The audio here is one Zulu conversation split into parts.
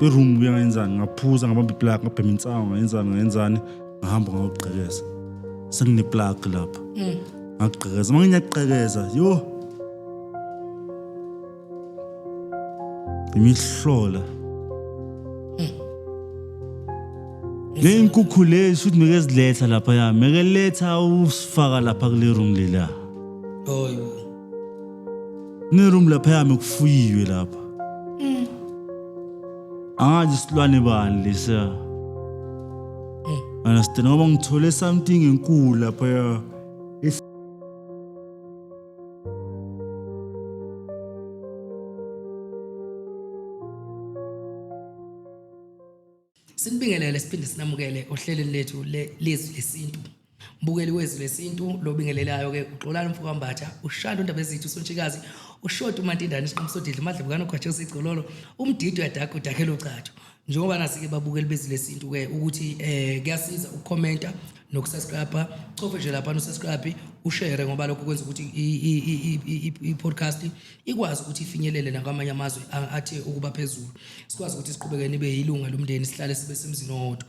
I-room kuye ngayenzani, ngaphuza, ngabamba iplug, ngabhema insangu, ngayenzani, ngayenzani, ngahamba ngayogqekeza. Sengine-plug lapha. Ngagqekeza, uma ngiyagqekeza, yo. Imihlola. Le nkukhu le shuthi mekeziletha lapha ya, mekeletha usifaka lapha kule room lela. Oh yo. Ne room lapha yami kufuyiwe lapha. Angazi isilwane bani lesa. Understand ngoba ngithole something enkulu lapha ya. Sinibingelele siphinde sinamukele ohlelweni lethu lezwi lesintu. Mbukeli wezwi lesintu lobingelelayo ke uXolani Mfokambatha, uShanda uNdabezithi uSontshikazi, uShoti uMantindane isiqhamusodidla uMadlebukana uGwatshe uSigcololo, umdidi uyadaka udakhela ucathu. Njengoba nasi ke babukeli bezwi lesintu ke ukuthi kuyasiza ukukhomenta nokusubscribe, chofe nje lapha usubscribe, ushare ngoba lokho kwenza ukuthi i-podcast ikwazi ukuthi ifinyelele nakwamanye amazwe athe ukuba phezulu. Sikwazi ukuthi siqhubeke nibe yilunga lomndeni, sihlale sibe semzini owodwa.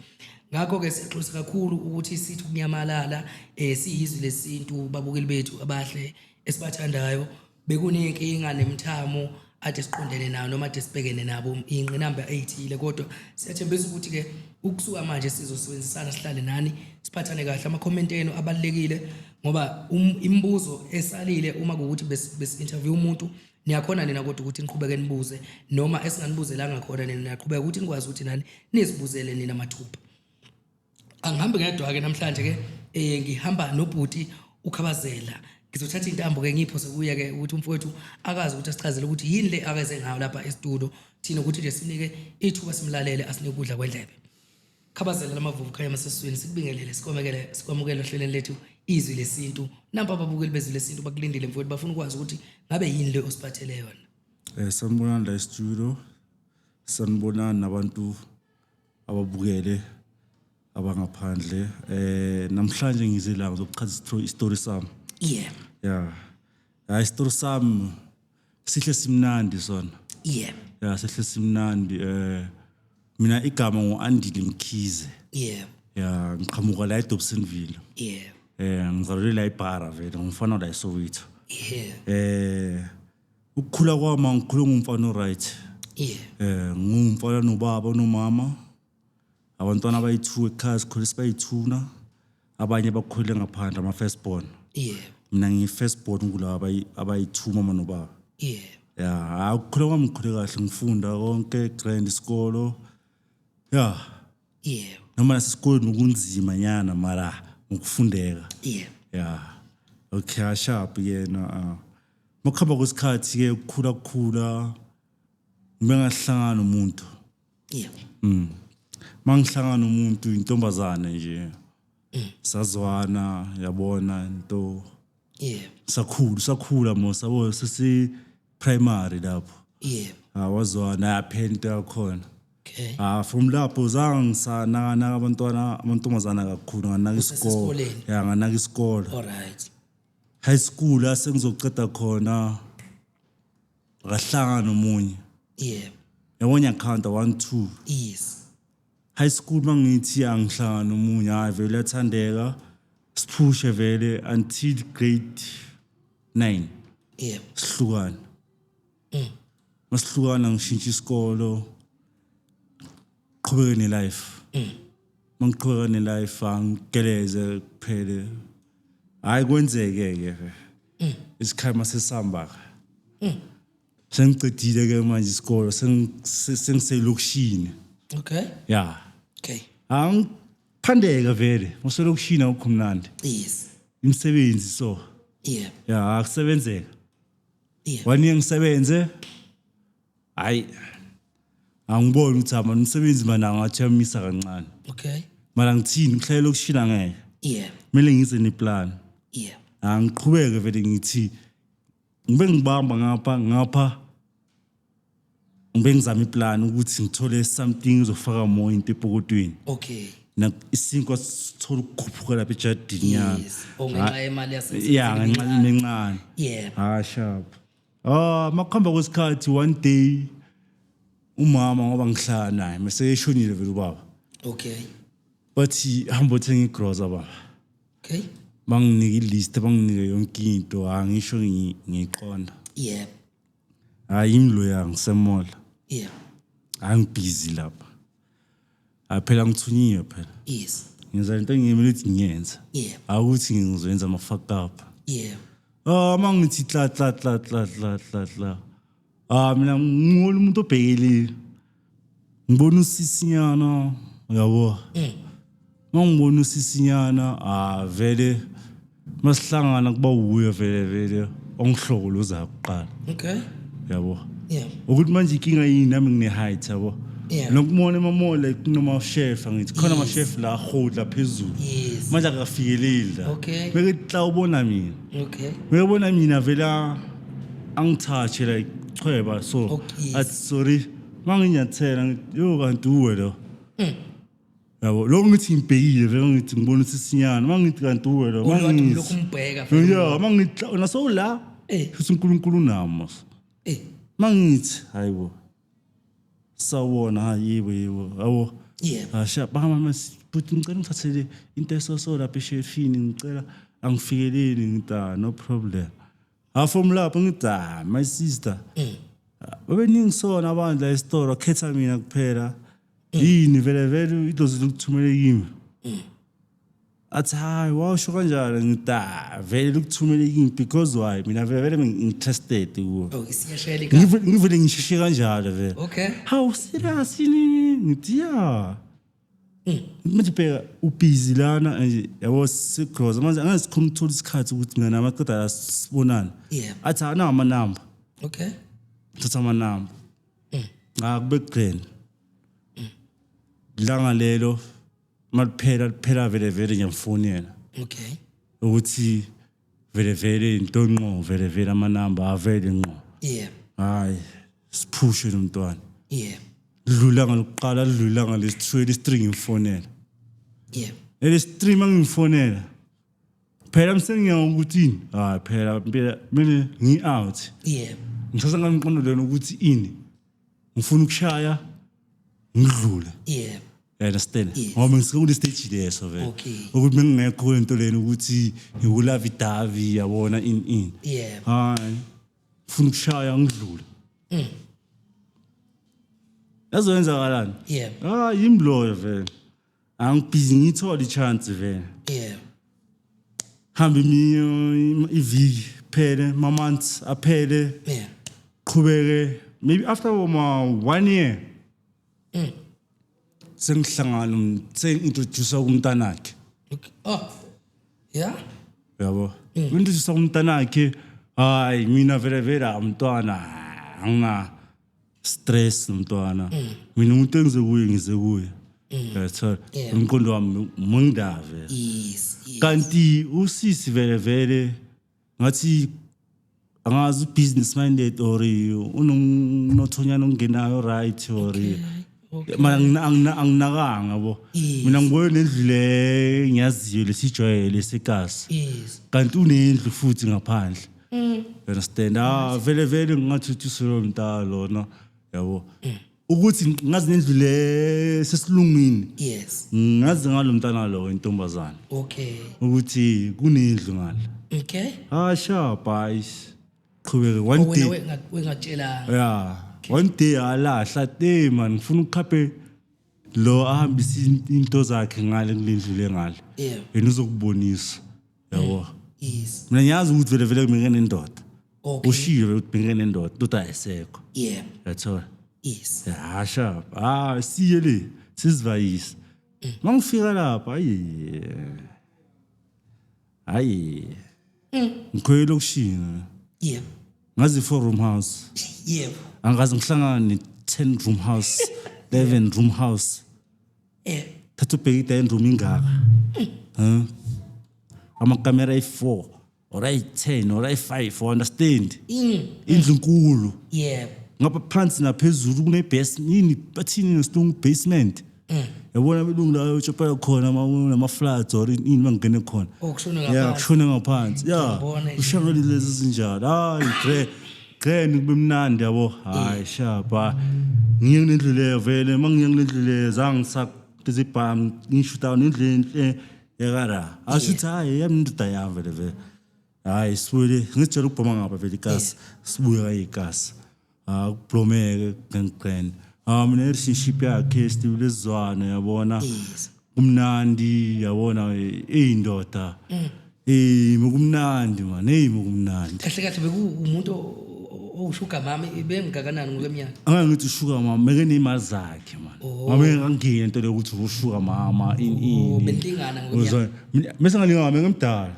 Ngakho-ke siyaxolisa kakhulu ukuthi sithi ukunyamalala siyizwi lesintu babukeli bethu abahle esibathandayo. Bekuney'nkinga nemithamo ade siqondene nayo noma ade sibhekene nabo, iy'ngqinamba ey'thile, kodwa siyathembisa ukuthi-ke ukusuka manje sizosebenzisana sihlale nani siphathane kahle. Amakhomenti enu abalulekile ngoba imibuzo esalile uma kuwukuthi besi-interview umuntu niyakhona nina kodwa ukuthi niqhubeke nibuze noma esinganibuzelanga khona nina niyaqhubeka ukuthi nikwazi ukuthi nani nizibuzele nina mathupha. Angihambi ngedwa-ke namhlanje ke ngihamba nobhuti uKhabazela. Ngizothatha intambo ke ngiyiphose kuye ke ukuthi umfowethu akazi ukuthi asichazele ukuthi yini le akeze ngayo lapha e-studio, thina ukuthi nje sinike ithuba simlalele asinike ukudla kwendlebe. Khabazela lamavuvu khanya masesiswini, sikubingelele sikwamukele sikwamukele ohlelweni lethu izwi lesintu. Nampa ababukeli bezwi lesintu bakulindile mfowethu, bafuna ukwazi ukuthi ngabe yini le osiphathele yona. Sanibonani la e-studio, sanibonani nabantu ababukele abangaphandle. Namhlanje ngize la ngizokuchaza isitori sami. Yeah. Yeah. Hayi, isitori sami sihle simnandi sona. Yeah. Yeah, sihle simnandi. Mina igama ngu-Andile Mkhize. Yeah. Yeah, ngiqhamuka la eDobsonville. Yeah. Ngizalelwe la eBhara vele, ngumfana la eSoweto. Yeah. Ukukhula kwami ngikhule ngumfana oright. Yeah. Ngumfana nobaba nomama. Abantwana abayi-2 ekhaya sikhule sibayithuna. Abanye bakhulele ngaphandle ama first born. Yeah. Mina ngiyi first born kulaba abayi-2 mama nobaba. Yeah. Yeah, ukukhula kwami ngikhule kahle ngifunda konke grand isikolo. Yeah. Yeah. Noma nasesikolweni kunzima nyana mara ngokufundeka. Yeah. Yeah. Okay, sharp yena. Makuhamba kwesikhathi ke ukukhula kukhula ngibe ngahlangana nomuntu. Yeah. Mangihlangana nomuntu intombazane nje. Sazwana yabona into. Yeah. Sakhula mo sabo sesi primary lapho. Yeah. Wazwana yaphela into yakhona. Okay. From lapho zangisanaka naka abantwana amantombazana kakhulu nganaka isikolo. Usesesikoleni? Yeah, nganaka isikolo. All right. High school la sengizoceda khona ngahlangana nomunye. Yeah. Yabona account 1 2. Yes. High school mangithi angihlangana nomunye, hayi vele uyathandeka. Siphushe vele until grade 9. Yeah. Sihlukana. Masihlukana ngishintsha isikolo. Qhubeke ne life. Mangiqhubeka ne life angigeleze kuphele. Hayi kwenzeke ke. Isikhathi masesihamba. Sengicedile ke manje isikolo sengiselokishini. Okay. Yeah. Okay. Angiphandeka vele, uselokishini awukho mnandi. Yes. Imisebenzi so. Yeah. Yeah, akusebenzeka. Yeah. Waniye ngisebenze. Hayi. Angiboni ukuthi ama umsebenzi mana ngathi uyamisa kancane. Okay. Mara ngithini ngihlale elokishini angeke. Yeah. Kumele ngize neplan. Yeah. Angiqhubeke vele ngithi ngibe ngibamba ngapha ngapha ngibe ngizama iplan ukuthi ngithole something ezofaka more into epokotweni. Okay. Na isinkwa sithola ukukhuphuka lapha ejardini yami. Yes. Ongenxa yemali yasemsebenzini. Yeah, ngenxa encane. Yeah. Ah sharp. Makuhamba kwesikhathi one day Umama, ngoba ngihlala naye, mase eshonile vele ubaba. Bathi hamba othenga igrosa, baba. Banginike ilist, banginike yonke into, angisho ngiyiqonda. Hayi, yimi loya, ngisemall. Angibhizi lapha. Hayi phela, ngithunyiwe phela. Ngenza into engiyemele ukuthi ngiyenze. Akuthi ngizoyenza ama-fuck up. Ah, uma ngithi tla tla tla tla tla tla tla, ah, mina ngibona umuntu obhekelile, ngibona usisinyana, uyabo. Uma ngibona usisinyana, ah, vele masihlangana kuba wuye vele vele ongihlokolozayo kuqala. Yabo. Ukuthi manje inkinga yini, nami ngine-height, yabo. Nokubona emamall, like kunama-chef, angithi khona ama-chef la ahodla phezulu. Manje akafikeleli la. Beke tla ubona mina. Uyabona mina vele angitouche like chweba so. Athi sorry, manginyathela ngithi yo, kanti uwe lo. Yabo, lo ngithi ngibhekile vele, ngithi ngibona usisinyana, mangithi kanti uwe lo. Ulokhu Mangithi lokhu umbheka vele. Yeah, mangithi wena sowula. Futhi uNkulunkulu unami mos. Mangithi hayibo. Sawubona, hayi yebo yebo. Yabo. Asha bama but ngicela ngithathele into esoso lapha eshefini, ngicela angifikeleli, ngithi ah, no problem. Afom lapho ngithi ah, my sister. Babeningi sona abantu la esitolo, khetha mina kuphela. Yini vele vele idlozi likuthumele kimi. Athi hayi, washo kanjalo, ngithi ah, vele likuthumele kimi because why, mina vele vele ngi-interested kuwo. Oh, isiyashela igama. Ngivele ngisheshe kanjalo vele. Hawu, serious yini? Ngithi ya. Manje bheka, ubhizi lana nje, yabo, sigroza manje, angazi sikhona ukuthola isikhathi ukuthi mina namaqeda la sibonane. Athi anawo amanamba. Thatha amanamba. Cha, kube kugcina. Langa lelo maliphela liphela vele vele ngiyamfonela. Ukuthi vele vele into ngqo, vele vele amanamba avele ngqo. Hayi, siphushe nomntwana. Lidlula ngalokuqala, lidlula ngalesithree, lesi-three ngimfonela. Lesi-three mangimfonela phela msengiyazi ukuthi ini, hayi phela impela kumele ngi-out. Ngithatha ngamqondo lena ukuthi ini, ngifuna ukushaya ngidlule. You understand? Yes. Ngoba ngisuke kule stage leso vele. Ukuthi bengingekho lento lena ukuthi ngiku-lovey dovey, yabona, in in. Hayi, ngifuna ukushaya ngidlule. Yazoyenzakalani? Ah, yimi loyo vele. Angibhizi, ngiyithola i-chance vele. Hamba iviki phele, ma months aphele. Qhubeke maybe after ma one year. Sengihlangana, sengi-introduce kumntanakhe. Okay. Oh. Yeah. Yabo, introduce kumntanakhe. Hayi, mina vele vele umntwana angina stress nomntwana. Mina umuntu engize kuye, ngize kuye, yathola. Umqondo wami mungidave. Kanti usisi vele vele ngathi angazi business minded or unomnothonyana ongenayo, right, or mara anginakanga bo. Mina ngibuye nendlu le ngiyaziyo lesijwayele sekasi. Kanti unendlu futhi ngaphandle. You understand? Ah, vele vele ngingathi uthi usolo mntala lona, yabo, ukuthi ngazi nendlu le sesilungwini. Ngazi ngalo mntana lo intombazana. Ukuthi kunendlu ngala. Ah, sharp, hayi, qhubeke one Wena day. Wengatshelanga. Yeah, one day alahla, hey man, ngifuna ukukhaphe lo ahambise into zakhe ngale kulendlu le ngale. Yena uzokubonisa, yabo. Mina ngiyazi ukuthi vele vele ngike nendoda. Ushiye vele ukuthi ngike nendoda, indoda ayisekho. Yathola. Ya, sharp, ah, siye le sizivayise. Mangifika lapha, ayi hayi, ngikhwele lokushini. Ngazi 4 room house. Angazi ngihlangana ne-10 room house, 11 room house. Thatha ubheke i-dining room ingaka. Huh? Amakamera ayi-4 or ayi-10 or ayi-5, understand? Indlu nkulu. Ngapha phansi naphezulu kune-base, yini bathini ngesilungu, basement. Yabona abelungu la utshopela khona nama-floods or ini bangene khona. Oh, kushone Ya, ngaphansi. Kushone ngaphansi. Ya. Ngiyabona nje. Ushangele lezi zinjalo. Hayi, grand grand, kube mnandi, yabo. Hayi, sharp. Ngiye kulendlu leyo vele, mangiye kulendlu leyo zange ngisazibham ngishuta nendlu enhle ekara. Asho ukuthi hayi yami indoda yami vele vele. Hayi sibuyele ngitshela ukubhoma ngapha vele ikasi. Sibuye kayikasi. Ah kublomeke gang gang. Ah mina relationship yakhe sibile sizwana yabona. Kumnandi yabona eyindoda. Eh kumnandi man, hey kumnandi. Kahle kahle bekuwumuntu owushuga mama bengakanani ngokweminyaka? Angeke ngithi ushuga mama, meke nemali zakhe man. Oh. Ngabe ngangena into lokuthi ushuga mama in Oh, ini. benilingana ngokweminyaka. Uzwa, mina- Mese ngalingana mengimdala.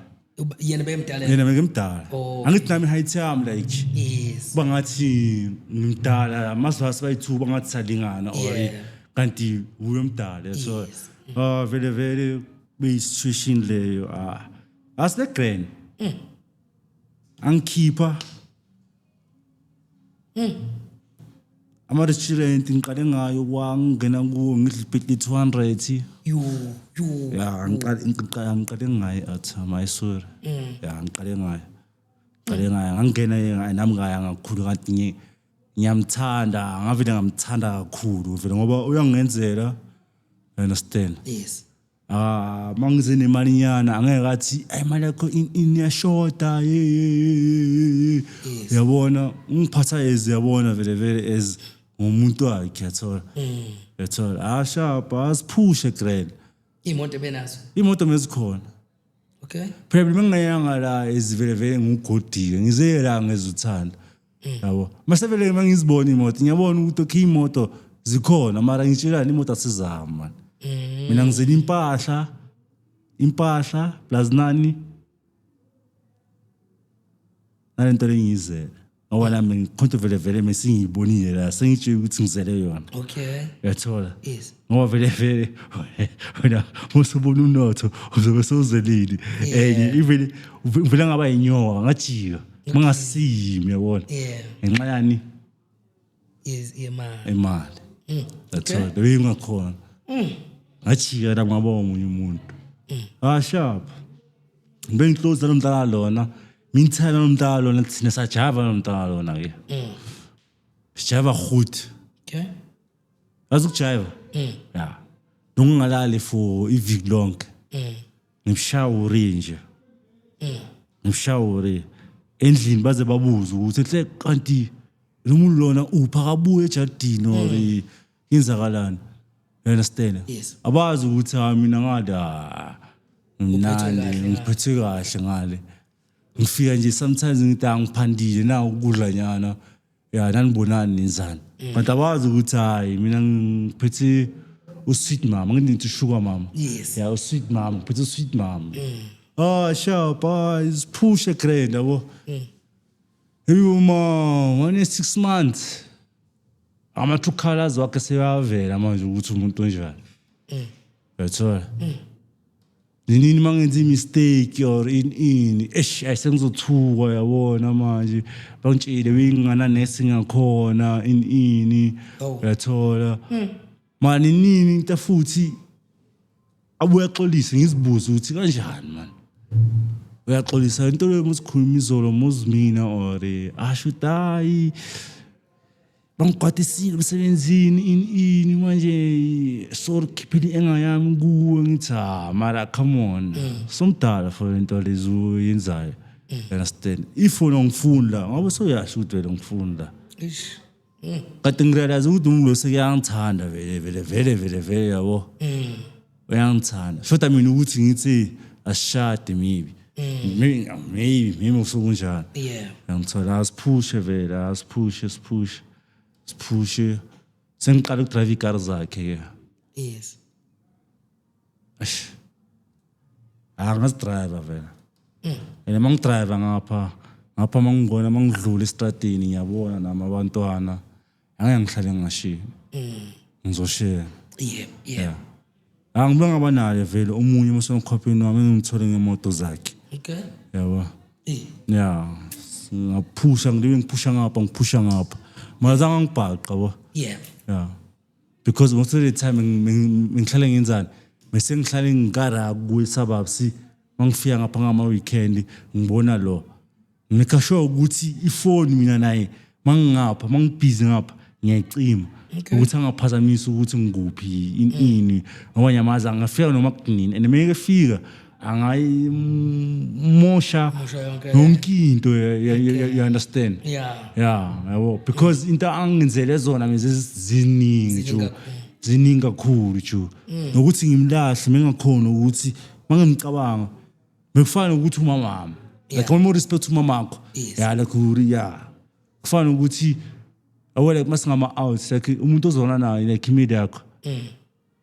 Yena bemdala. Yena mengimdala. Oh. Angithi nami height yami like Yes. bangathi ngimdala mazwa sibayi-two bangathi salingana or Yeah. kanti uye mdala so Yes. ah vele vele beyi-situation leyo ah asile grand angikhipha ama-restaurant ngiqale ngayo kwangena kuwo ngidla ipeti 200 Yo yo. ya ngiqale ngayo athi my sorry ya ngiqale ngayo ngiqale ngayo ngangena nami ngaya kakhulu kanti ngiyamthanda ngavele ngamthanda kakhulu vele ngoba uyangenzela you understand. Yes. Ah mangize nemali nyana angeke athi ay imali yakho iyashoda ye ye ye Yes. yabona ungiphatha as yabona vele vele as ngumuntu wakhe yathola yathola ah sharp asiphushe grand Imoto benazo. imoto mezikhona. Okay. Phela mina ngingayanga la ezivele vele ngugodike ngize la ngezuthanda yabo mase vele mangizibona imoto ngiyabona ukuthi okay imoto zikhona mara ngitshelani imoto asizami man mina ngizela impahla impahla plus nani nalento lengiyizele ngoba nami ngikhonto vele vele mesingiyibonile la sengitshela ukuthi ngizele yona. Okay. Uyathola. Yes. Ngoba vele vele wena musubona umnotho uzobe sewuzelile enye ivele uvele ngaba inyoka ngajika mangasimi yabona. Yeah. Ngenxa yani? Yes, imali. Imali. That's all beyingakhona. Ngajika la ngaba omunye umuntu. Ah sharp. Bengiclose nomntana lona. Minthana nomntana lona thina sajava nomntana lona ke. Sijava goed. Okay. Yazi ukujiva? Ya. Nongalali for iviki lonke. Ngimshawuri nje. Ngimshawuri. Endlini baze babuze ukuthi enhle kanti lo muntu lona upha kabuye ejardini or yenzakalani. You understand? Yes. Abazi ukuthi ha mina ngala kahle ngimnandi ngale. ngiphethe kahle ngale. Ngifika nje sometimes ngithi angiphandile na ukudla nyana. Ya nanibonani nenzani. Kanti abazi ukuthi hayi mina ngiphethe usweet mama ngithi sugar mama. Yes. Ya usweet mama ngiphethe usweet mama. Ah sharp ah isiphushe grand yabo. Uma 1 6 months. Ama true colors wakhe seyavela manje ukuthi umuntu onjani. Uyathola? Nini mangenza i-mistake or in ini eish ayi sengizothuka yabona manje bangitshele wingana nesingakhona in ini. Oh. Uyathola mani nini into futhi abuye axolise ngizibuze ukuthi kanjani man uyaxolisa into leyo musikhuluma izolo muzimina or asho ukuthi hayi bangikwatisile emsebenzini ini ini manje sorry khiphile engayami kuwe ngithi ah mara come on somdala for into lezi oyenzayo. You understand? If wena ngifuni la ngabe soyasho ukuthi vele ngifuni la. Ish. Kade ngirealize ukuthi umuntu lo sekuyangithanda vele vele vele vele vele yabo. Uyangithanda shoda mina ukuthi ngithi asishade maybe maybe maybe maybe usukunjani. Yeah. Ngithola asiphushe vele asiphushe siphushe siphushe sengiqala ukudrive ikari zakhe ke. Yes. Eish. Ah ngasidrive vele. And mangidrive ngapha ngapha mangibona mangidlula estradini ngiyabona nami abantwana angeke ngihlale ngingashiyi. Ngizoshare. Yeah. Yeah. Angibe ngabanaye vele omunye umasonkhwapheni wami engimthole ngemoto zakhe. Okay. Yabo. Eh. Yeah. Ngaphusha ngibe ngiphusha ngapha ngiphusha ngapha. Mara zange ngibhaqa yabo. Yeah. Yeah. Because most of the time ngihlale ngenzani? Bese ngihlale ngikara kuyi suburbs mangifika ngapha ngama weekend ngibona lo. Ngimake sure ukuthi ifoni mina naye mangingapha mangibhizi ngapha Ngiyayicima ukuthi angaphazamisi ukuthi ngikuphi ini ini, ngoba ngiyamazi angafika noma kunini, and meke efika angayimosha Mosha yonke. Yonke into, you understand? Yeah. Yeah, yabo, because into angenzele zona mina ziningi. Ziningi jo kakhulu. Ziningi kakhulu, jo, nokuthi ngimlahle mengakhona ukuthi mangimcabanga bekufana ukuthi umamama, like uma respect umamakho. Yeah, like uri, yeah, kufana ukuthi yabo, like masingama out, like umuntu ozona naye, like imidi yakho,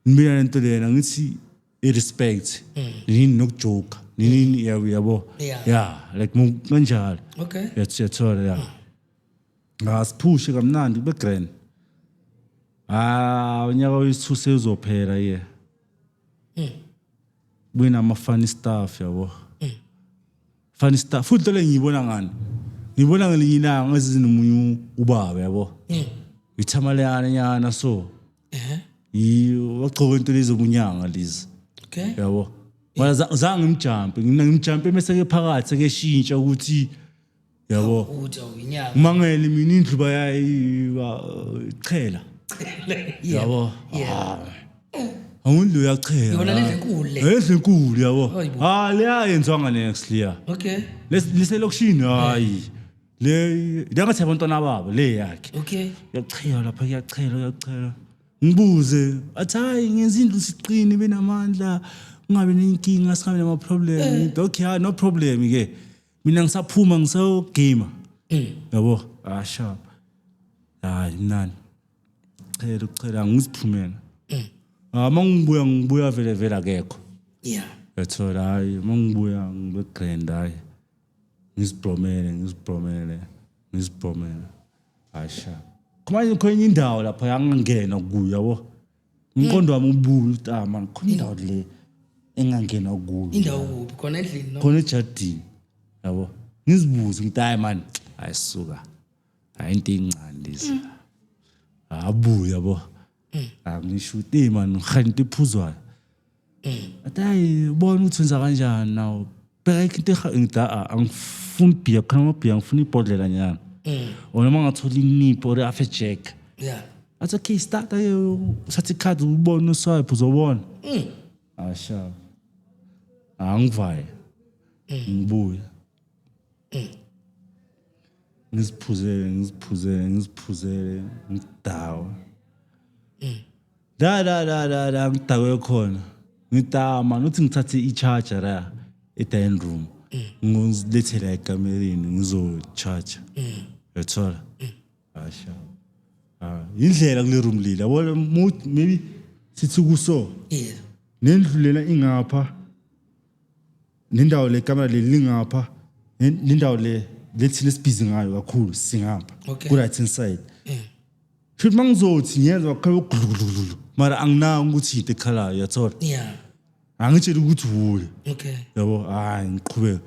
mina lento lena ngithi i-respect nini nokujoka nini, yabo, yabo. Yeah, like kanjalo. Yathola, yeah, ngasiphushe kamnandi kube grand. Ah, unyaka wethu usezophela ye kuyinama funny stuff, yabo, funny stuff futhi. Into le ngiyibona ngani, ngiyibona ngelinye ilanga ngezinomunye ubaba, yabo, ithamaleyana nyana, so wagcoka into lezi obunyanga lezi. Yabo, mara zange ngimjampe mina, ngimjampe mase ke phakathi sekeshintsha ukuthi, yabo, Uthi awuyinyanga. Mangele mina indlu bayayichela, yabo. Awundlu uyachela. Yona le ndlu enkulu le. Endlu enkulu, yabo. Hayibo. Ah, leya yenziwanga next leya. Leselokishini, hayi, le lengathi abantwana babo le yakhe. Uyachela lapha, kuyachela, uyachela. Ngibuze, athi hayi, ngenza indlu siqine, benamandla, kungabi nenkinga, singabi nama-problem. Okay, ah, no problem ke, mina ngisaphuma ngisayogame, yabo. Ah, sharp, hayi, mnani chela uchela, ngiziphumela. Ah, mangibuya, ngibuya vele vele akekho. Yathola, hayi, mangibuya ngibe grand, hayi, ngizibhromele, ngizibhromele, ngizibhromele, hayi, sharp. Manje khona enye indawo lapha yangangena kuyo, yabo, umqondo wami ubuya ukuthi, ah man, khona indawo le engangena kuyo. Indawo kuphi? Khona endlini, no? Khona ejardini, yabo. Ngizibuze ngithi, hayi man, hayi suka, hayi, into encane lezi, abuya, yabo, angisho ukuthi, hey man, ngihana into ephuzwayo. Athi hayi, bona ukuthi wenza kanjani nawo, bheka into ngithi a angifuni bhiya khona, amabhiya ngifuna ibhodlela nyana, or noma ngathola inipho or afe jack. Athi okay, start ke, uthathe ikhadi, ubone, uswipe, uzobona. Asha, angivaye, ngibuya, ngiziphuzele, ngiziphuzele, ngiziphuzele, ngidawa la la la la la ngidakwe khona. Ngithi, ah man, uthi ngithathe i-charger la e-dining room, ngizilethe la ekamereni, ngizo-charge, uyathola. Asha, ah, indlela kule room leli, yabona, maybe sithi kuso nendlu lena ingapha, nendawo le kamera leli lingapha, nendawo le lethina esibhizi ngayo kakhulu singapha. Ku right hand side. Futhi mangizothi ngiyezwa kukhala gulugulugulu, mara anginako ukuthi into ekhalayo, uyathola. Angitsheli ukuthi wuye. Yabo, hayi, ngiqhubeka,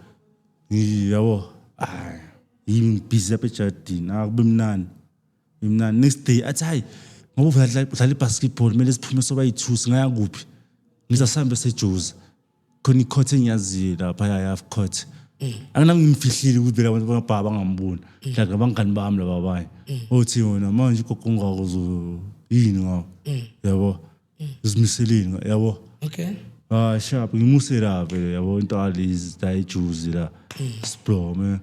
yabo, hayi, yimi ngibhizi lapha ejardini, akube mnandi mnandi. Next day athi hayi, ngoba udlala i-basketball, kumele siphume soba yi-two. Singaya kuphi? Ngithi asihambe sejozi, khona i-court engiyaziyo lapha, ya court. Anginami ngimfihlile ukuthi vele abantu bamabhaba bangamboni, like abangani bami laba abanye, othi yona manje ugogo ungako uzo yini ngawo, yabo, uzimiseleni, yabo. Ah, sharp, ngimuse la vele, yabo, into alezi la ejuzi la, siblome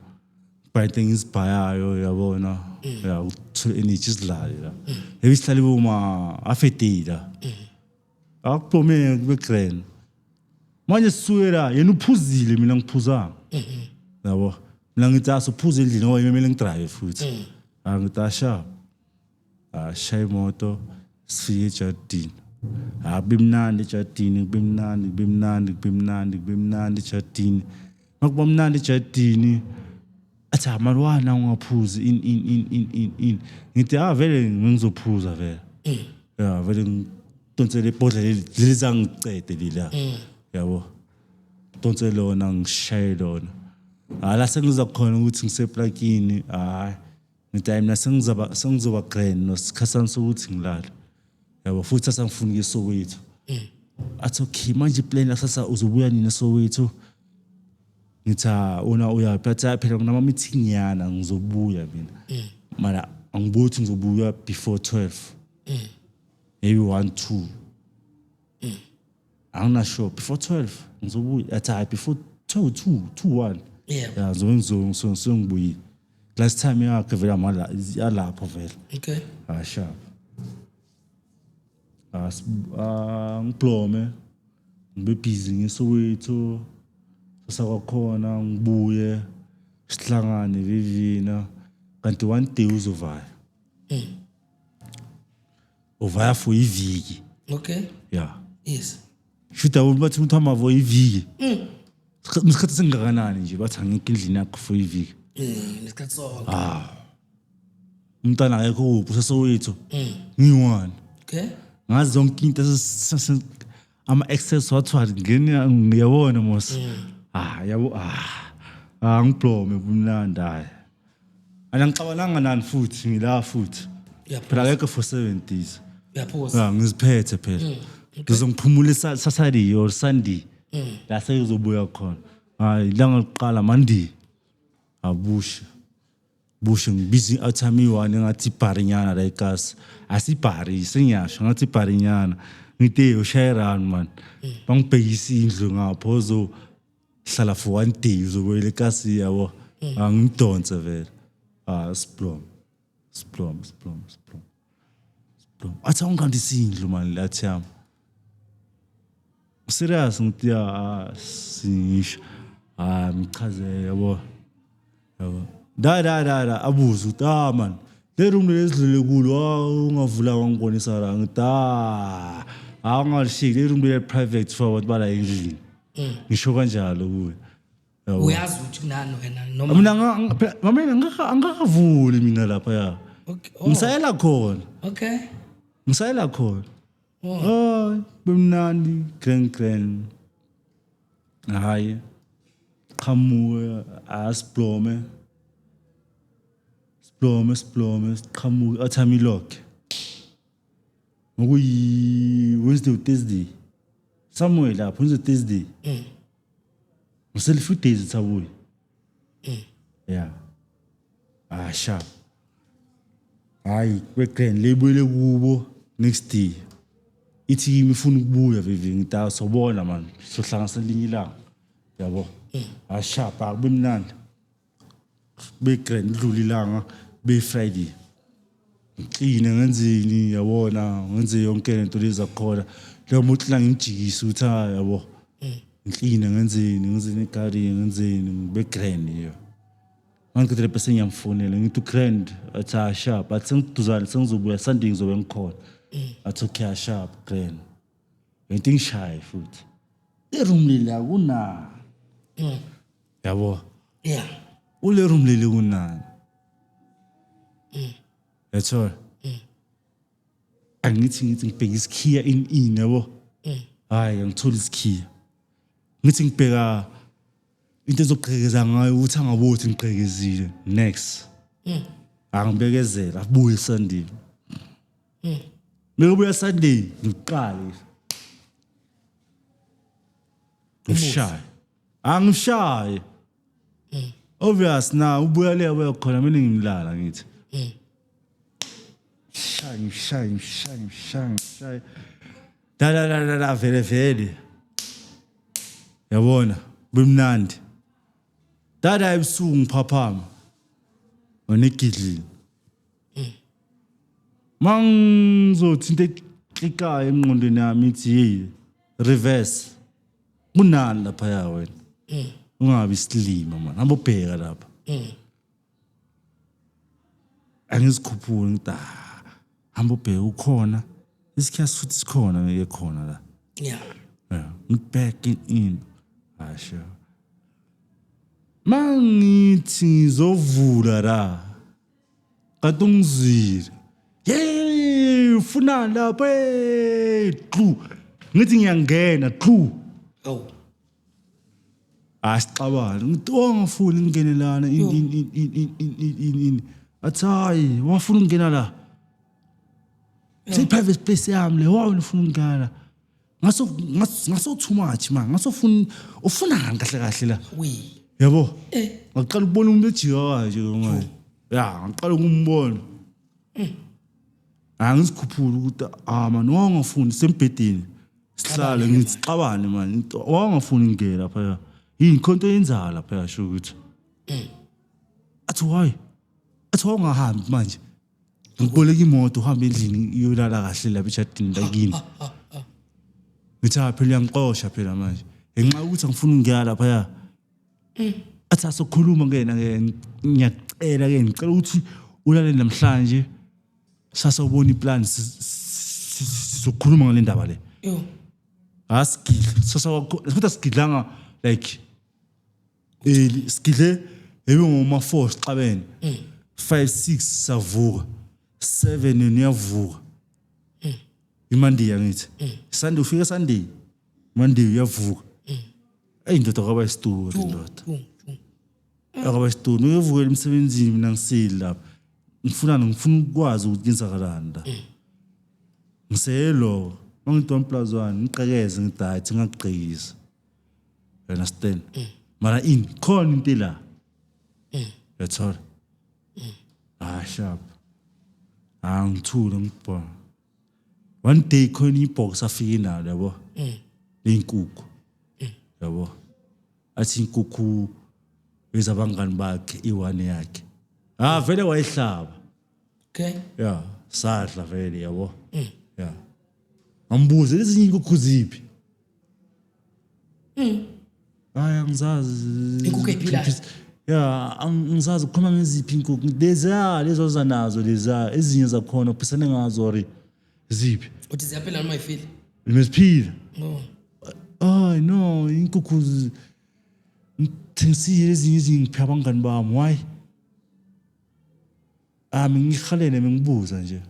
bhayinte ngizibhayayo, yabona, ya, ukuthola energy, sidlale la, ebe sihlale boma half a day la, akublome kube grand. Manje sisuke la, yena uphuzile, mina ngiphuzanga, yabo. Mina ngithi asuphuze endlini ngoba kumele ngidrive futhi. Ah, ngithi asha, ashaya imoto, sifike ejardini. Ah, kube mnandi ejardini, kube mnandi, kube mnandi, kube mnandi, kube mnandi ejardini. Makuba mnandi ejardini, athi, ah malwana, ungaphuzi in in in in in in. Ngithi, ah, vele ngizophuza vele, ya, vele ngidonsele ibhodlela leli lizangicede lila, yabo, donse lona, ngishaye lona. Hayi, la sengiza khona ukuthi ngiseplakini, hayi, ngithi hayi, mina sengizoba grand nosikhathi sami sokuthi ngilale, yabo, futhi asangifuni ukuya eSoweto. Athi okay, manje iplan lasasa uzobuya nini eSoweto? Ngithi, ah, una uyaphi? Athi hayi phela, kunama-meeting yana, ngizobuya mina mara. Angibuyi ukuthi ngizobuya before 12, maybe 1, 2, angina-sure. Before 12 ngizobuya. Athi hayi, before 2, 2, 2, 1. Ya, ngizobe ngibuyile. Last time yakhe vele amala yalapho vele. Ah, sharp. Ah, ngiblome, ngibe busy ngeSoweto sasakwakhona, ngibuye sihlangane vivina. Kanti one day uzovaya, uvaya for iviki. Ya. Shuda bathi umuntu hamba for iviki. Isikhathi singakanani nje? Bathi angikho endlini yakho for iviki. Nesikhathi sonke. Umntana akekho kuphi, useSoweto, ngiyi-one. Ngazi zonke into, ama-access wathiwa ngene, ngiyabona mos. Ah, yabo, ah, ngiblome kumnandi. Hayi, angixabananga nani futhi, ngila futhi phela akekho for 7 days. Uyaphuza. Ya, ngiziphethe phela, ngizongiphumula Saturday or Sunday la sekuzobuya khona. Hayi, ilanga lokuqala Monday abushe bushe, ngibiza i-airtime iyi-one, engathi ibharinyana la ikasi, asibhari, sengiyasho ngathi ibharinyana. Ngithi, "Hey, ushaye round man, bangibhekisa indlu ngapho, ozohlala for one day, uzobuyela ekasi," yabo. Angidonse vele. Ah, siblom, siblom, siblom, siblom, siblom. Athi awungandisa indlu man, lathi yami serious. Ngithi ya, ah, singisho, ah, ngichaze, yabo, yabo, da da da da. Abuze ukuthi, "Ah man, le room lezidlule kulo, ah, ungavula wangibonisa la?" Ngithi, "Ah, awungalishiki le room le, private for abantu bala endlini." Ngisho kanjalo kuye, yabo. Uyazi ukuthi kunani wena noma? Mina phela mina angakavuli mina lapha, ya. Okay. Oh, Ngisayela khona. Ngisayela khona. Oh, bemnandi, grand grand. Hayi, qhamuke, asiblome, siblome, siblome, siqhamuke, athami lock ngokuyi Wednesday or Thursday, somewhere lapho, Wednesday, Thursday. Ngisele few days thabuye. Yeah, ah, sharp. Hayi, kwe-grand leyibuyele kubo next day, ithi kimi ifuna ukubuya vivi. Ngithi, "Ah, sobona man, sohlangana elinye ilanga," yabo. Ah, sharp, akube mnandi, be-grand, dlula ilanga, be-Friday, ngikline, ngenzeni, yabona, ngenze yonke lento lezi zakhona leyo muntu la, ngimjikise ukuthi ah, yabo, ngikline, ngenzeni, ngenzeni egadini, ngenzeni, ngibe grand yo. Mangiqedile bese ngiyamfonela, ngithi, "Grand." Athi, "Ah, sharp." Athi, "Sengiduzane, sengizobuya Sunday, ngizobe ngikhona." Athi, "Okay, ah, sharp, grand." Into ingishaye futhi, i-room leli akunani, yabo. Ule room leli kunani, yathola. Angithi ngithi ngibheka isikhiya in, yabo, hayi, angithola isikhiya. Ngithi ngibheka into ezogqekeza ngayo ukuthi angabothi ngigqekezile next. Angibekezela, abuye Sunday. Mekubuya Sunday, ngiqale ngishaye, angishaye obvious na ubuya le abuya khona, mina ngimlala, ngithi shaye, shaye, shaye, shaye, shaye, da da da da da, vele vele, yabona, bemnandi dada. Ebusuku ngiphaphama onegidlini, mangizothi into eklikayo engqondweni yami ithi, "Hey, reverse, kunani lapha ya wena? Ungabi isilima man, hamba ubheka lapha." Angizikhuphuli, ngithi, "Ah, hamba ubheke, ukhona isikhathi futhi sikhona, ngeke khona la." Yeah, ngithi back in. Asho mangithi ngizovula la, kanti ungizwile, "Hey, ufunani lapha?" Hey, qhu, ngithi ngiyangena, qhu. Oh. Asixabane. Ngithi, "Oh, ngifuna ngingene lana in in in in in in in in in." Athi, "Hayi, wafuna ukungena la, se private space yami le, why ufuna ukungena la?" Ngaso ngaso too much man, ngaso ufuna ufunani kahle kahle la? We. Yabo. Eh. Ngaqala ukubona umuntu ejika kanje manje, ya, ngaqala ukumbona. Angisikhuphula ukuthi ah man, wangafuni sembhedeni sihlale ngithi xabane man, wangafuni ngingena lapha, yini khonto yenzayo lapha, yasho ukuthi athi why, athi wawungahambi manje, ngiboleka imoto uhambe endlini iyolala kahle lapha ejardini lakini. Ngithi ha, phela uyangixosha phela manje ngenxa yokuthi angifuni ukuya laphaya. Athi asokhuluma kuyena ke, ngiyacela ke, ngicela ukuthi ulale namhlanje, sasa ubona iplan, sizokhuluma ngale ndaba le. Yo. Asigidle sasa futhi, asigidlanga like sigidle ebe ngoma 4 sixabene, 5 6 savuka, 7 uyavuka iMonday, angithi Sunday ufika, Sunday Monday uyavuka. Eyi ndoda, kwaba isitori ndoda. Akaba isitori, uyovukela emsebenzini, mina ngiseli lapha, ngifuna ukwazi ukuthi kuyenzakalani la. Ngiselo mangithi 1 + 1, ngiqekeze, ngithi hayi, ngingaqekisa, you understand? Mara ini khona into la yathola. Ah, sharp, ah, ngithule, ngibona one day khona ibox afike nalo, yabo, leyinkukhu, yabo, athi inkukhu ezabangani bakhe, i-one yakhe. Ah, vele wayihlaba. Ya, sadla vele, yabo. Ya, ngambuza lezinye inkukhu ziphi? Hayi, angizazi. Inkukhu ey'philayo? Ya, angizazi, kukhuluma ngeziphi inkukhu leziya, lezo oza nazo leziya, ezinye zakhona uphisane ngazo or ziphi? Uthi ziyaphila noma ayifile? Ziphila. Oh. Ay no, inkukhu ngithengisile ezinye, izinye ngiphe abangani bami. Why? Ah, ngihalele, ngibuza nje.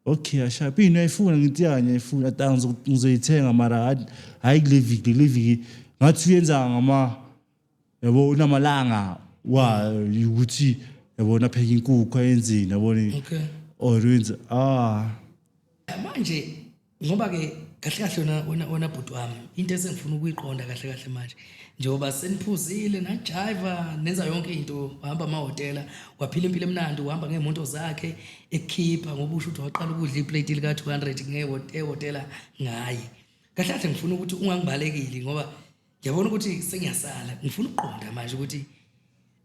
Okay, ashap, ini uyayifuna? Ngithi ya, ngiyayifuna. Ati ngizoyithenga mara hayi kule viki, kule viki ngathi uyenza ngama, yabo, unamalanga wa ukuthi, yabo, napheka inkukhu ayenzini, yabona? Or wenza, ah. Manje ngoba ke kahle kahle wena bhuti wami, into esengifuna ukuyiqonda kahle kahle manje, njengoba seniphuzile, najiva, nenza yonke into, wahamba amahhotela, waphila impilo emnandi, uhamba ngey'moto zakhe ekukhipha, ngoba usho ukuthi waqala ukudla iplate lika-200 ehhotela ngaye. Kahle kahle ngifuna ukuthi ungangibalekeli, ngoba ngiyabona ukuthi sengiyasala. Ngifuna ukuqonda manje ukuthi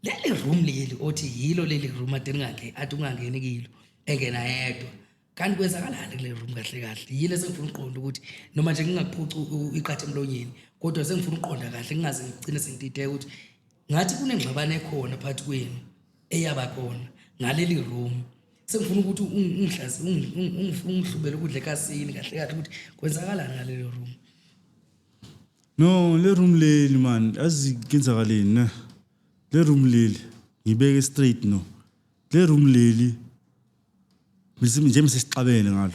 leli room leli othi yilo leli room ade ningangeni, athi ungangeni kilo, engena yedwa, kanti kwenzakalani kule room kahle kahle? Yile sengifuna ukuqonda ukuthi noma nje ngingakuphuci iqatha emlonyeni, kodwa sengifuna ukuqonda kahle, ngingaze ngigcine sengidideka ukuthi ngathi kunengxabano ekhona phakathi kwenu eyaba khona ngaleli room. Sengifuna ukuthi ungihlazi, ungihlubele ukudla ekasini kahle kahle ukuthi kwenzakalani ngaleli room. No, le room leli man, azi kuyenzakaleni ne? Le room leli, ngibeke straight, no. Le room leli bese nje sesixabene ngalo.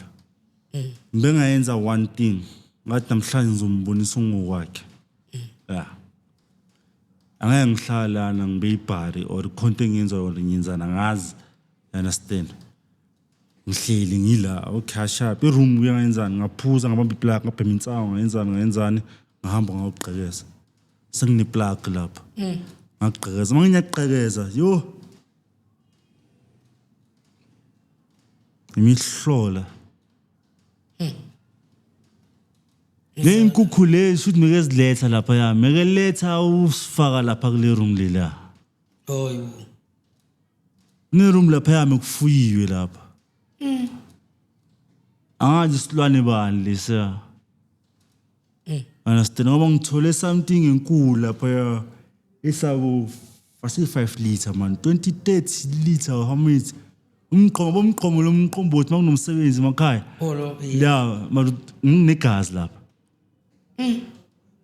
Ngibe ngayenza one thing, ngathi namhlanje ngizombonisa ungokwakhe. Yeah. Angeke ngihlala lana ngibe ibhari or khonto engiyenza yona, ngiyenzana ngazi. You understand? Ngihleli ngila, okay, sharp, iroom kuyangenzani, ngaphuza, ngabamba iplug, ngabhema insango, ngayenzani, ngayenzani, ngahamba ngawugqekeza, sengine-plug lapha, ngagqekeza. Uma ngiyagqekeza, yo, imihlola le nkukhu le, shuthi meke ziletha lapha, ya, meke letha usifaka lapha kule room lela. Hayibo. Kune room lapha yami, kufuyiwe lapha. Angazi isilwane bani lesiya. Understand? Ngoba ngithole something enkulu lapha ya, esabo fasi 5 liter man, 20 30 liter, how many, umqomo bomqomo lo mqombothi makunomsebenzi emakhaya. Olo. Ya, mara nginegazi lapha.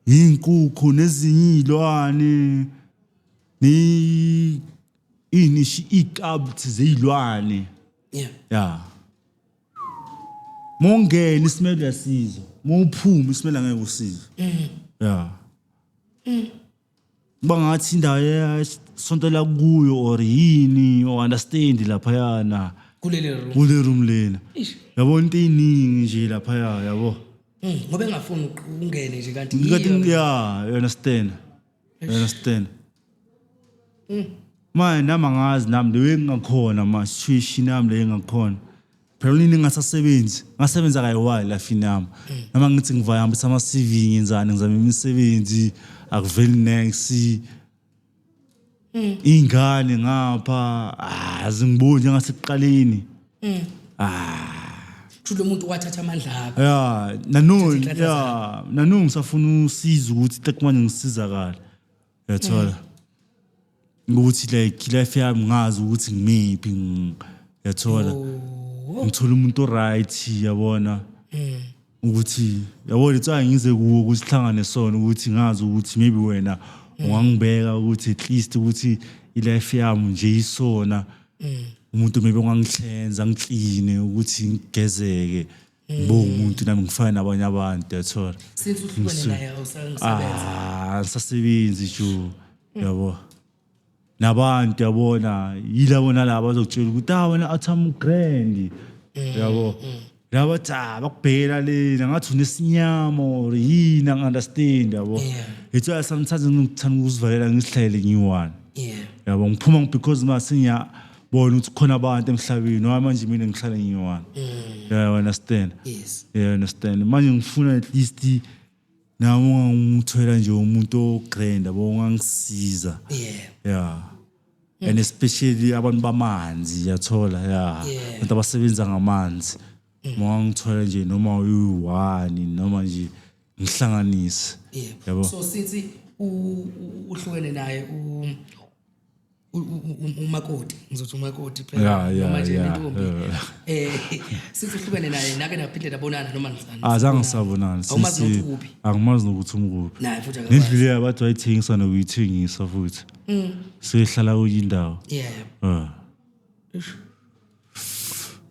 Inkukhu nezinye izilwane ni ini ikabuthi zeyilwane. Ya. Mongena isimelo uyasizwa. Mawuphuma isimelo angeke usizwe. Ya. Kuba ngathi indawo yesonto la kuyo or yini or understand laphayana. Kuleli room. Kule room lena. Ish. Yabo, into eyiningi nje laphaya, yabo. Ngoba engafuni ungene nje kanti Ngathi yiyo. Yeah, you understand. You understand. Manje nami angazi nami le engingakhona ma situation yami le engakhona. Phela nini ngingasasebenzi, ngasebenza kayi-one life yami. Noma ngithi ngivayambisa ama-CV ngenzani ngizama imisebenzi akuveli next. Ingane ngapha ah zingiboni njengasekuqaleni. Kusho lo muntu wathatha amandla akho. Ya, nano Uthatha iy'nhlanhla ya, nano ngisafuna usizo ukuthi like manje ngisizakala. Uyathola? Ukuthi like life yami ngazi ukuthi ngimiphi uyathola? Oh. Ngithola umuntu oright yabona. Ukuthi yabona it's ngize kuwo ukuthi sihlangane sona ukuthi ngazi ukuthi maybe wena ungangibeka ukuthi at least ukuthi ilife yami nje isona. Umuntu maybe ongangihlenza ngikline ukuthi ngigezeke. Ngibe umuntu nami ngifane nabanye abantu uyathola. Since uhlukene naye awusangisebenza. Ah, ngisasebenzi jo. Yabo. Nabantu yabona yilabo nalabo bazokutshela ukuthi ah wena atham grand. Yabo. Laba bathi ah bakubhekela lena ngathi unesinyama or yini angi-understand yabo. It's why sometimes ngithanda ukuzivalela ngisihlalele ngiyi-one. Yabo ngiphuma because mase ngiyabona ukuthi khona abantu emhlabeni noma manje mina ngihlala ngiyi-one. Yeah, you understand? Yes. Yeah, you understand. Manje ngifuna at least nami ungangithola nje umuntu o-grand yabo ongangisiza. Yeah. And especially abantu bamanzi yathola yeah. Abantu abasebenza ngamanzi. Mawangithola nje noma uyi-one noma nje ngihlanganise. Yabo. So since uhlukene naye umakoti, ngizothi umakoti phela noma nje nentombi. Since uhlukene naye nake naphinde nabonana noma nisana? Azange ngisabonana. Awumazi nokuthi ukuphi? Angimazi nokuthi umkuphi. Naye futhi akakwazi. Nendlu leyo bathi wayithengisa nokuyithengisa futhi. Sehlala kwenye indawo. Eish.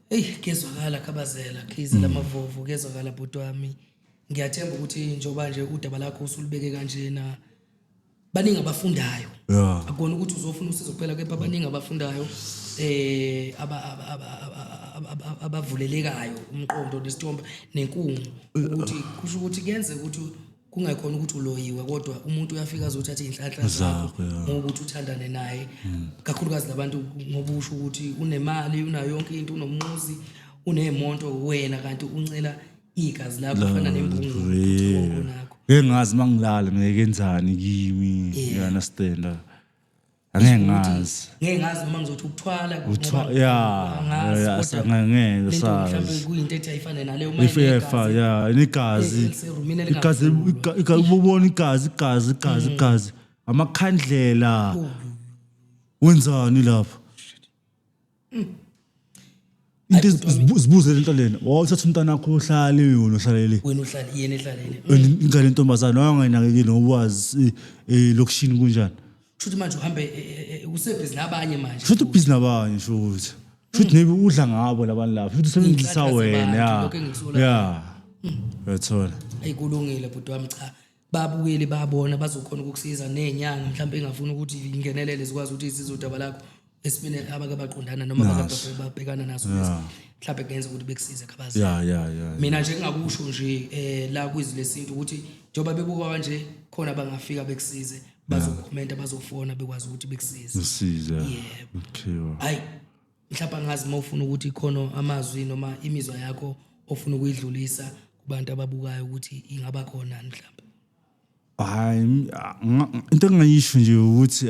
Hey, kezwakala khabazela, khizi lamavovu, kezwakala bhuti wami. Ngiyathemba ukuthi njengoba nje udaba lakho usulubeke kanjena baningi abafundayo. Akubona ukuthi uzofuna usizo kuphela kepha baningi abafundayo abavulelekayo umqondo nesithombe nenkungu ukuthi kusho ukuthi kuyenzeka ukuthi kungekhona ukuthi uloyiwe kodwa umuntu uyafika azothatha izinhlanhla zakho ngokuthi uthandane naye kakhulukazi labantu ngoba usho ukuthi unemali unayo yonke into unomuzi unemonto wena kanti uncela igazi lakho ufana nembungu nakho. Ngeke ngazi mangilala ngeke enzani kimi, you understand? Angeke ngazi. Ngeke ngazi noma ngizothi ukuthwala ngoba ngeke sazi. Mhlawumbe kuyinto ethi ayifane naleyo uma inegazi. Yeah, inegazi. Igazi ubona igazi igazi igazi igazi. Amakhandlela. Wenzani lapho? Into zibuze lento lena. Wawuthatha umntana wakho uhlale wena uhlalele. Wena uhlale yena ehlalele. Ingane intombazana wangayinakekeli ngoba wazi elokishini kunjani. Shuthi manje uhambe usebhizi nabanye manje. Shuthi ubhizi nabanye shuthi. Shuthi maybe udla ngabo labantu lapho. Shuthi usebenzisa wena. Yeah. Uyathola. Ayikulungile bhuti wami cha. Babukeli babona bazokhona ukukusiza nenyanga mhlawumbe engafuna ukuthi ingenelele zikwazi ukuthi isize udaba lakho esibine abake baqondana noma babhekana naso lesi mhlawumbe kungenza ukuthi bekusize khabazi. Yeah. Mina nje ngingakusho nje la kwizwi lesintu ukuthi njengoba bebuka kanje khona bangafika bekusize bazokhomenta bazofona bekwazi ukuthi bekusize. Usize. Yebo. Okay. Hayi mhlawumbe angazi uma ufuna ukuthi khona amazwi noma imizwa yakho ofuna ukuyidlulisa kubantu ababukayo ukuthi ingaba khona mhlawumbe. Hayi into engingayisho nje ukuthi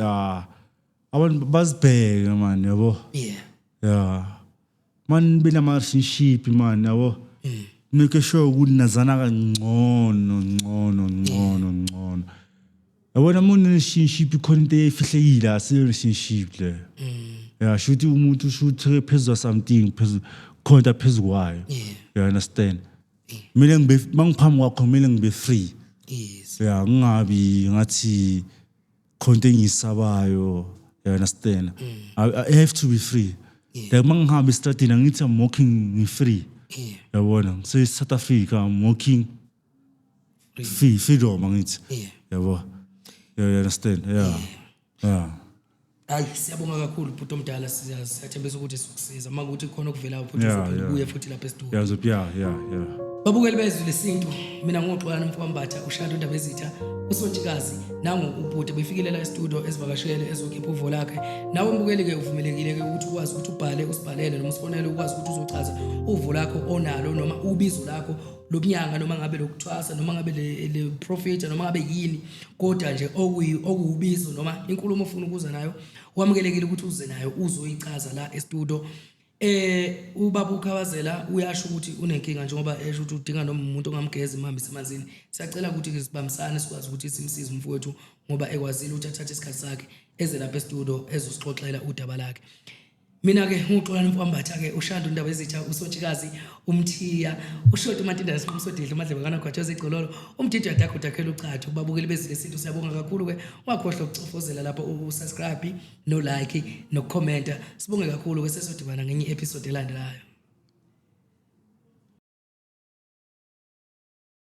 abantu bazibheke man yabo. Yeah. Yeah. Man benama relationship man yabo. Make sure ukuthi nazana kangcono ngcono ngcono ngcono. Yabona umuntu relationship ikhona into efihlekile asiyo relationship le. Yeah, shuthi umuntu ushuthi phezulu something phezulu khona phezulu kwayo. You understand? Mina ngibe mangiphambi kwakho kumele ngibe free. Yes. Yeah, ngingabi ngathi khona into engiyisabayo. You understand? I have to be free. Like mangihamba estradini angithi I'm walking ngi free. Yabona, ngise South Africa I'm walking free, freedom angithi. Yabo. You understand? Yeah. Yeah. Hayi siyabonga kakhulu bhuti omdala siyathembisa ukuthi sizokusiza uma kuthi khona okuvelayo futhi uzophinde ubuye futhi lapha estudio. Yeah. Babukeli bezwi lesintu, mina nguXolani Mfowambatha, uShandu Ndabezitha, uSontshikazi nangu ubhuti befikile la e-studio ezivakashele ezokhipha uvo lakhe. Nawe mbukeli ke uvumelekile ke ukuthi ukwazi ukuthi ubhale usibhalele noma usifonele ukwazi ukuthi uzochaza uvo lakho onalo noma ubizo lakho lobunyanga noma ngabe lokuthwasa noma ngabe le prophet noma ngabe yini kodwa nje okuwubizo noma inkulumo ofuna ukuza nayo wamukelekile ukuthi uze nayo uzoyichaza la e-studio. Ubaba uKhabazela uyasho ukuthi unenkinga njengoba esho ukuthi udinga noma umuntu ongamgeza imhambise emanzini. Siyacela ukuthi ke sibambisane sikwazi ukuthi simsize umfowethu ngoba ekwazile ukuthi athathe isikhathi sakhe eze lapha e-studio ezosixoxela udaba lakhe. Mina ke nguXolani Mfwambatha ke uShandu Ndaba ezitha uSotshikazi umthiya ushoti uMantindane sinqumsodidla uMadlebe kanagwatshoza igcololo umdidi uyadakha udakhela uchatho babukeli bezwi lesintu siyabonga kakhulu ke ungakhohlwa ukucofozela lapho usubscribe no like nokukhomenta sibonge kakhulu ke sesodibana ngenye episode elandelayo.